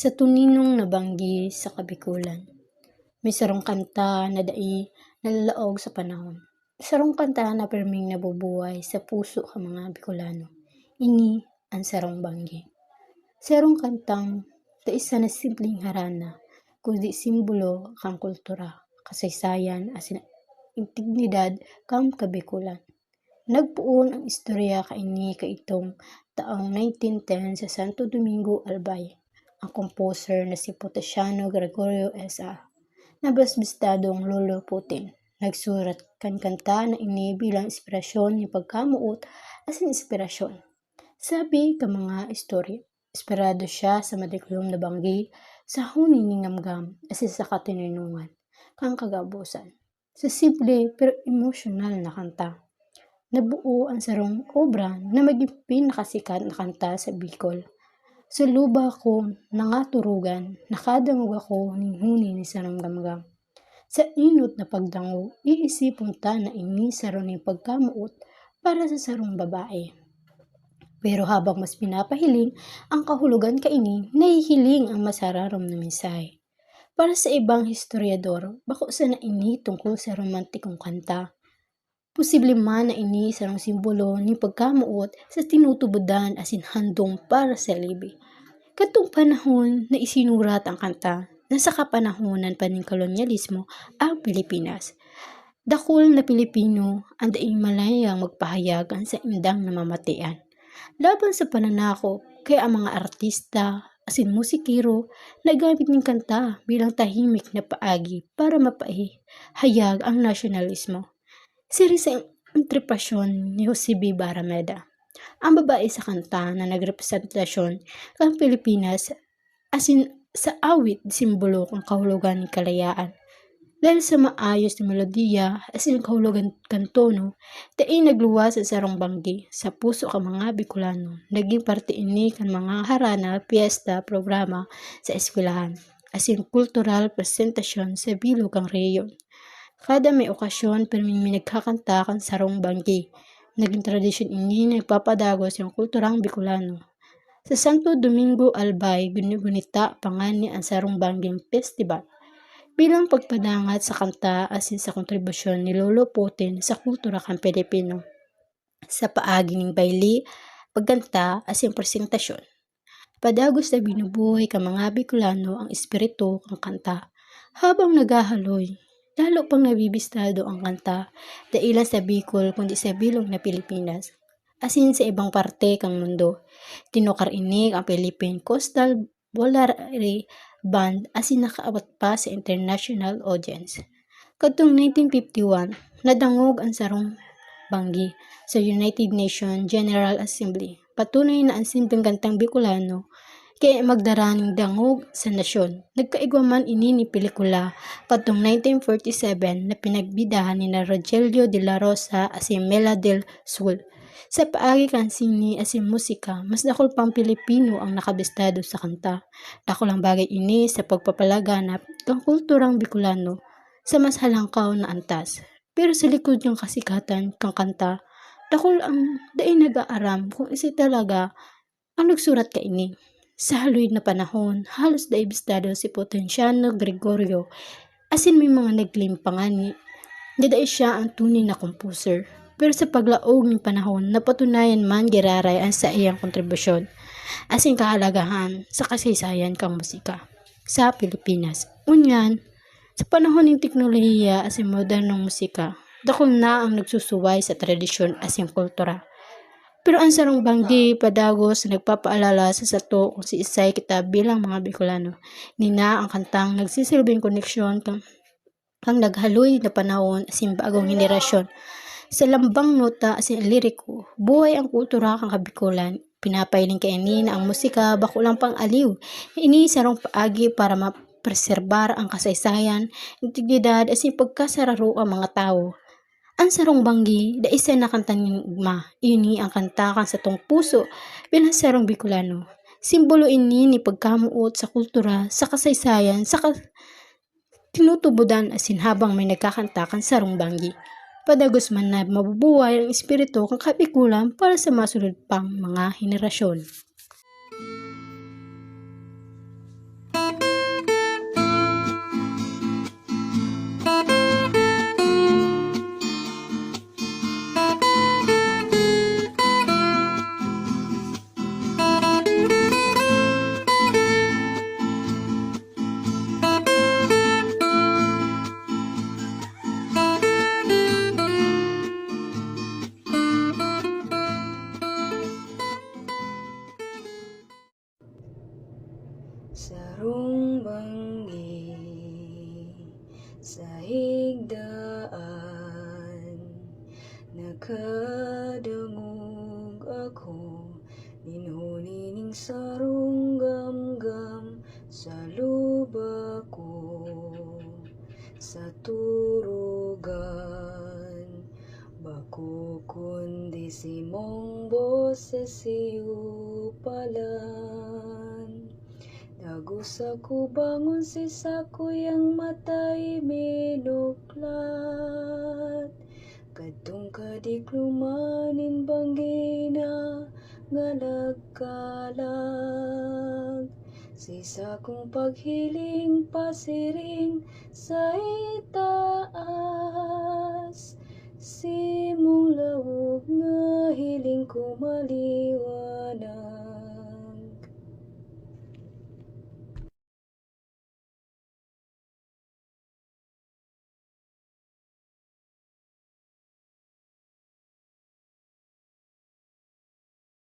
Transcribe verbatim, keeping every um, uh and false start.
Sa tuninong na banggi sa Kabikulan, may sarong kanta na dai nalalaog sa panahon. Sarong kanta na pirming nabubuhay sa puso kan mga Bicolano. Ini an sarong banggi. Sarong kantang dai sana simpleng harana, kundi simbolo kan kultura, kasaysayan, asin dignidad kan Kabikulan. Nagpoon ang istorya kaini kaidtong taong nineteen ten sa Santo Domingo, Albay. Ang composer na si Potassiano Gregorio S A, na mas bistado ang Lolo Putin, nagsurat kan kanta na ini bilang inspirasyon nin pagkamoot asin inspirasyon. Sabi kan mga istorya, inspirado siya sa madiklom na banggi, sa huni nin gamgam asin sa katininongan kan kagabusan. Sa simple pero emosyonal na kanta, nabuo ang sarong obra na magin pinakasikat na kanta sa Bicol. Sa luba ko nangaturugan, nakadangog ako nin huni nin sarong gamgam. Sa inot na pagdangog, iisipon ta na ini saro nin pagkamoot para sa sarong babae. Pero habang mas pinapahiling ang kahulogan kaini, nahihiling ang mas hararom na mensahe. Para sa ibang historiador, bako sana ini tungkol sa romantikong kanta. Posible man na ini sarong simbolo nin pagkamoot sa tinutubodan asin handom para sa libi. Kadtong panahon na isinurat ang kanta, nasa kapanahonan pa nin kolonyalismo ang Pilipinas. Dakul na Pilipino ang daing malayang magpahayag kan saindang namamatian laban sa pananakop, kaya ang mga artista asin musikero nagamit nin kanta bilang tahimik na paagi para mapaihayag ang nasyonalismo. Siring sa interpretasyon ni Jose B. Barrameda, ang babae sa kanta na nagrepresentasyon kan Pilipinas asin sa awit simbolo kan kahulogan nin kalayaan. Dahil sa maayos na melodiya asin kahulogan kan tono, dai nagluwas an sarong banggi sa puso kan mga Bicolano. Nagin parte ini kan mga harana, pyesta, programa sa eskwelahan, asin kultural presentasyon sa bilog kan rehiyon. Kada may okasyon, pirming may nagkakanta kan sarong banggi. Nagin tradisyon ini na nagpapadagos kan kulturang Bicolano. Sa Santo Domingo, Albay, ginigunita pa ngani an sarong bangging festival bilang pagpadangat sa kanta asin sa kontribusyon ni Lolo Putin sa kultura kan Pilipino sa paagi nin bayle, pagkanta asin presentasyon. Padagos na binubuhay kan mga Bicolano ang espiritu kan kanta habang naghahaloy. Lalo pang nabibistado ang kanta, dai lang sa Bicol kundi sa bilog na Pilipinas, asin sa ibang parte kan mundo. Tinukar ini kan Philippine Coastal Volare Band asin nakaawat pa sa international audience. Kadtong nineteen fifty-one, nadangog an sarong banggi sa United Nations General Assembly. Patunay na an simpleng kantang Bicolano kaya magdara nin dangog sa nasyon. Nagkaigwa man ini nin pelikula kadtong nineteen forty-seven na pinagbidahan nina Rogelio de la Rosa asin Mela del Sol. Sa paagi kan sine asin musika, mas dakul pang Pilipino ang nakabistado sa kanta. Dakul ang bagay ini sa pagpapalaganap kan kulturang Bicolano sa mas halangkaw na antas. Pero sa likod kan kasikatan kan kanta, dakul ang dai nag-aaram kung si talaga ang nagsurat kaini. Sa haloy na panahon, halos dai bistado si Potenciano Gregorio, asin may mga nagklim pa ngani na dai siya ang tunay na composer. Pero sa paglaog nin panahon, napatunayan man giraray an saiyang kontribusyon asin kahalagahan sa kasaysayan kan musika sa Pilipinas. Ngunyan, sa panahon nin teknolohiya asin modernong musika, dakul na ang nagsusuway sa tradisyon asin kultura. Pero an sarong banggi padagos nagpapaalala sa sato kung siisay kita bilang mga Bicolano. Ini na ang kantang nagsisilbing koneksyon kan, kan naghaloy na panahon asin bagong henerasyon. Sa lambang nota asin liriko, buhay ang kultura kan Kabikolan. Pinapahiling kaini na ang musika bako lang pang-aliw. Ini sarong paagi para mapreserbar ang kasaysayan, integridad, asin pagkasararo kan mga tawo. An sarong banggi, dai sana kanta nin gugma. Ini ang kanta kan satong puso bilang sarong Bicolano. Simbolo ini nin pagkamoot sa kultura, sa kasaysayan, sa ka-, tinutubodan asin habang may nagkakanta kan sarong banggi, padagos man na mabubuhay ang espiritu kan Kabikolan para sa masunod pang mga henerasyon. Kadangog ako nin huni ning sarong gamgam sa luba ko, sa turugan. Bako kundi simong boses iyo palan. Dagos ako bangon si sakuyang matay minuklat. Kadtong kadikloman nin banggi na ngalagkalag. Si sakong paghiling pasiring sa itaas. Simong lawog na hiling ko mali